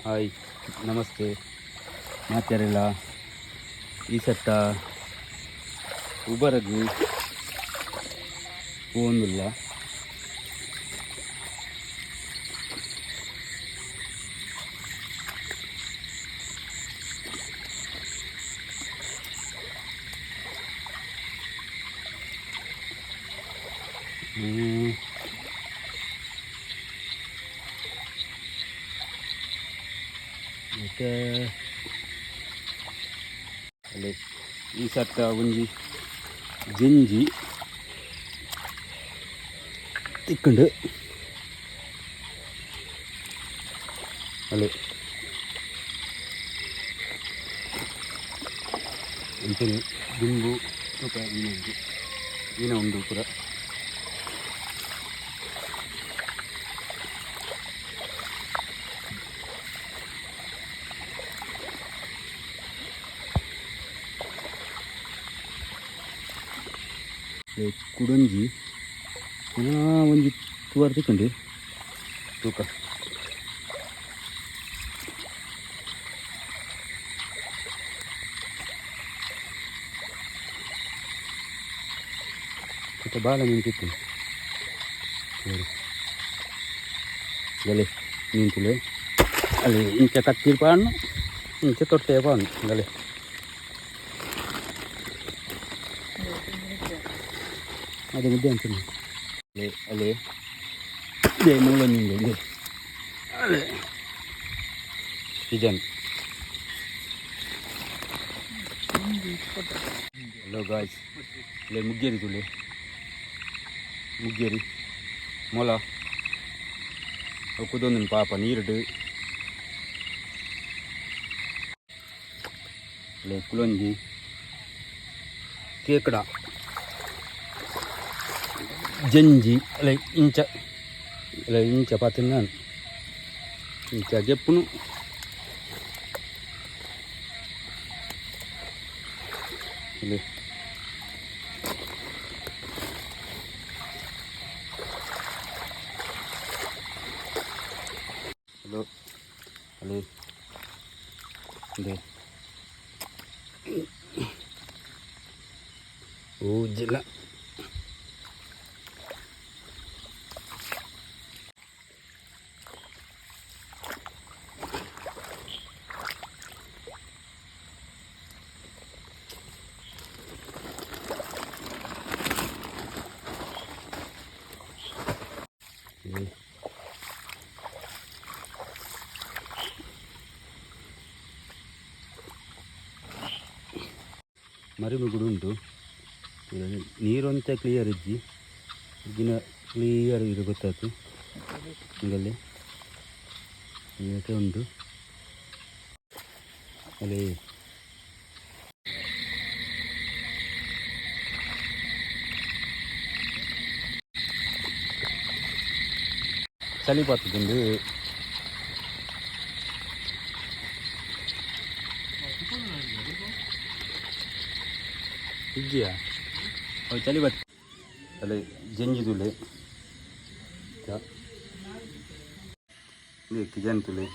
Hi namaste ಮಾತೆರೆಲ್ಲ. ಈ ಸತ್ತ ಉಬರಗು ಪೋಂದುಲ್ಲ. ಮತ್ತೆ ಅಲ್ಲಿ ಈ ಸತ್ತ ಒಂಜಿ ಜಿಂಜಿ ತಿಕ್ಕುಂಡು. ಅಲ್ಲಿ ಅಂಚನೆ ದುಂಬು ತೂಕ ಮೀನ ಉಂಟು, ಮೀನ ಉಂಡು ಪೂರ. ಕುಡೊಂಜಿ ಪುನಾ ಒಂಜಿ ತೂವರೆ ತಿಕ್ಕುಂಡು ತೂಕ. ಮತ್ತೆ ಬಾಲ ಮೀನು ತಿಕ್ಕುಂಡು ಗಲೆ ಮೀನು ತುಲೆ. ಅಲ್ಲಿ ಇಂಚ ಕತ್ತಿರ್ ಪಾಡ್ನು, ಇಂಚ ತೊಟ್ಟೆ ಪಾಡ್ನು ಗಲೆ. ಅದು ಮುದ್ದೆ ಅಂತೀನಿ. ಅಲ್ಲಿ ಅಲ್ಲಿ ಇದೆ ಮೂಲೊಂಜಿ ಇದೆ ಅಲ್ಲೇ ಕಿಜನ್. ಹಲೋ ಗಾಯ್ಸ್, ಇಲ್ಲಿ ಮುಗ್ಗೇರಿ ತುಳಿ, ಮುಗ್ಗೇರಿ ಮೊಲ ಅವು ಕುದೊಂದು ಪಾಪ ನೀರುಡು. ಇಲ್ಲಿ ಕುಲೊಂಜಿ ಕೇಕಡ ಜಂಜಿ. ಅಲ್ಲ ಇಂಚ, ಅಲ್ಲ ಇಂಚ ಪಾತಿನ ಇಂಚ ಗೆಪ್ಪುನು. ಇಲ್ಲಿ ಹಲೋ ಅಲ್ಲಿ ಇದೆ ಊಜಿಲ್ಲ. ಮರಿಮುಗುಡು ಉಂಟು. ನೀರೊಂತೆ ಕ್ಲಿಯರ್ ಇಜ್ಜಿ, ದಿನ ಕ್ಲಿಯರ್ ಇದು ಗೊತ್ತಾಯ್ತು. ಇದರಲ್ಲಿ ಇದಕ್ಕೆ ಉಂಟು ಅಲ್ಲಿ. ಚಳಿ ಬರ್ತದುಂಡು. ಇಜ್ಜಿಯಾ ಅವು ಚಳಿ ಬತ್. ಅಲ್ಲಿ ಜಂಜಿ ತುಲೆ, ಕಿಜನ್ ತುಲೆ.